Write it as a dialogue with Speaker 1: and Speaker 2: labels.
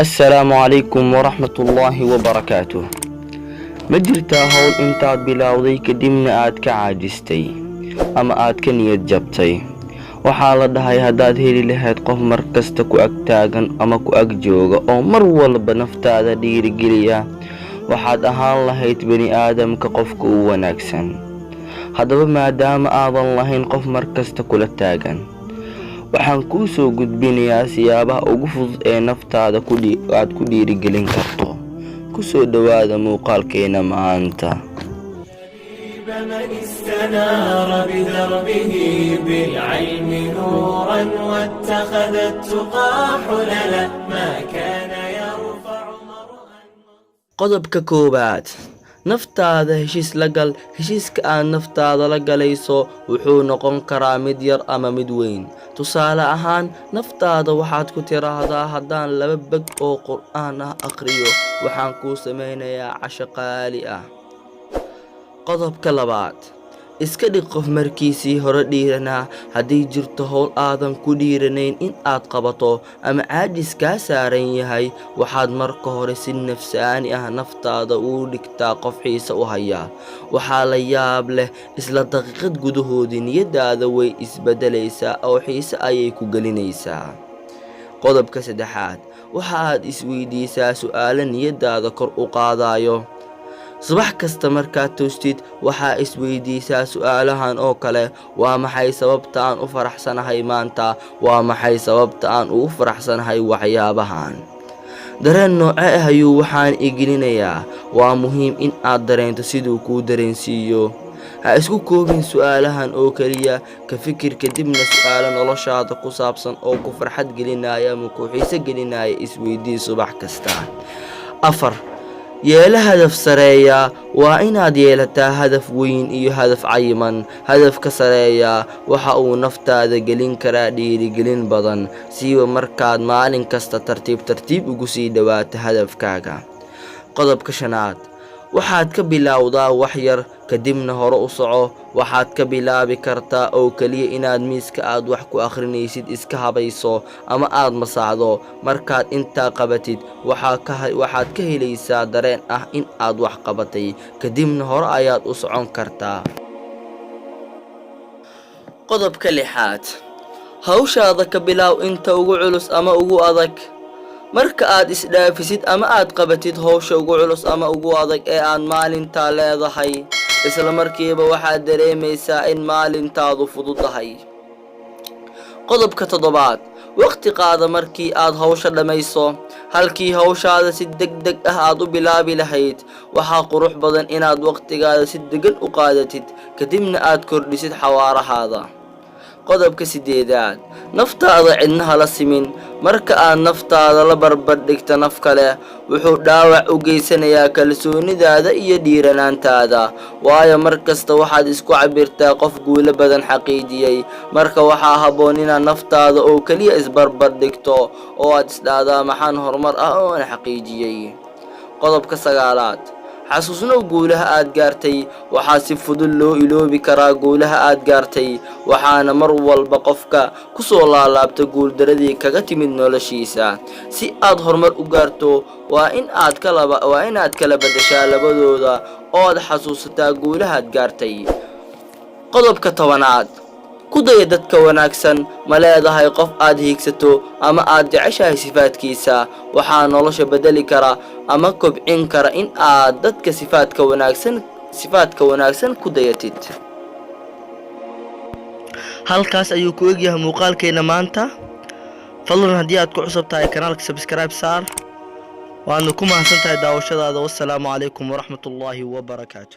Speaker 1: Assalaamu calaykum waraxmatullaahi wabarakaatuh. Ma jirtaa howl intaad bilowday kadibna aad ka caajistay ama aad ka niyad jabtay? Waxaa la dhahay, haddaad heli lahayd qof mar kasta ku ag taagan ama ku ag jooga oo mar walba naftaada dhiirigeliya, waxaad ahaan lahayd bani aadamka qofka ugu wanaagsan. Haddaba, maadaama aadan lahayn qof mar kasta kula taagan, waxaan kuu soo gudbinayaa siyaabaha ugu fudud ee naftaada aad ku dhiirigelin karto. Ku soo dhowaada muuqaalkeena maanta.
Speaker 2: من استنار بدربه بالعلم نورا واتخذ التقى حللا ما كان يرفع مرءا.
Speaker 1: Qodobka koowaad: naftaada heshiis la gal. Heshiiska aad naftaada la galayso wuxuu noqon karaa mid yar ama mid weyn. Tusaale ahaan, naftaada waxaad ku tiraahdaa, "Haddaan laba beg oo Qur'aan ah akhriyo, waxaan kuu sameynayaa casho qaali ah." Qodobka labaad: iska dhig qof markiisii hore dhiiranaa. Haddii jirto howl aadan ku dhiiranayn in aad qabato ama caajis kaa saaran yahay, waxaad marka hore si nafsaani ah naftaada ugu dhigtaa qof xiise u haya. Waxaa la yaab leh, isla daqiiqad gudahoodii niyadaada way isbeddelaysaa oo xiise ayay ku gelinaysaa. Qodobka saddexaad: waxa aad isweydiisaa su'aalo niyadaada kor u qaadayo. Subax kasta markaad toostid, waxaa isweydiisaa su'aalahan oo kale: "Waa maxay sababta aan u faraxsanahay maanta? Waa maxay sababta aan ugu faraxsanahay waxyaabahan? Dareen nooce ah ayuu waxaan igelinayaa?" Waa muhiim in aad dareento siduu kuu dareensiiyo. Ha isku koobin su'aalahan oo keliya. Ka fikir kadibna su'aalo noloshaada ku saabsan oo ku farxad gelinaya ama ku xiiso gelinaya isweydii subax kasta. Afar: yeelo hadaf sareeya. Waa inaad yeelataa hadaf weyn iyo hadaf cayiman. Hadafka sareeya waxa uu naftaada gelin karaa dhiirigelin badan, siiba markaad maalin kasta tartiib tartiib ugu sii dhowaato hadafkaaga. Qodobka shanaad: waxaad ka bilowdaa wax yar, kadibna hore u soco. Waxaad ka bilaabi kartaa oo keliya inaad miiska aad wax ku akhrinaysid iska habayso ama aad masaxdo. Markaad intaa qabatid, waxaad ka helaysaa dareen ah in aad wax qabatay, kadibna hore ayaad u socon kartaa. Qodobka lixaad: hawshaada ka bilaaw inta ugu culus ama ugu adag. Marka aad isdhaafisid ama aad qabatid hawsha ugu culus ama ugu adag ee aad maalintaa leedahay, isla markiiba waxaad dareemaysaa in maalintaadu fududahay. Qodobka toddobaad: waqti qaada markii aad hawsha dhammayso. Halkii hawshaada si deg deg ah aad u bilaabi lahayd, waxaa qurux badan inaad waqtigaada si degan u qaadatid, kadibna aad kordhisid xawaarahaada. Qodobka sideedaad: naftaada cidna hala simin. Marka aad naftaada la barbardhigta naf kale, wuxuu dhaawac u geysanayaa kalsoonidaada iyo dhiiranaantaada, waayo mar kasta waxaad isku cabirtaa qof guulo badan xaqiijiyey. Marka waxaa habboon inaad naftaada oo keliya isbarbardhigto oo aad isdhahdaa, "Maxaan horumar ah oo aan xaqiijiyey?" Qodobka sagaalaad: xasuusnow guulaha aad gaartay. Waxaa si fudud loo iloobi karaa guulaha aad gaartay, waxaana mar walba qofka ku soo laalaabta guuldaradii kaga timid noloshiisa. Si aad horumar u gaarto, waa inaad kala beddeshaa labadooda oo aad xasuusataa guulahaad gaartay. Qodobka 10aad: ku daya dadka wanaagsan. Ma leedahay qof aad hiigsato ama aad jeceshahay sifaadkiisa? Waxaa nolosha bedeli kara ama kobcin kara in aad dadka sifaadka wanaagsan ku dayatid. Halkaas ayuu ku egyahay muuqaalkeena maanta. Fadlan, haddii aad ku cusub tahay kanaalka, subscribe saar. Waadna ku mahadsan tahay daawashadaada. Wassalaamu calaykum waraxmatullaahi wabarakaatu.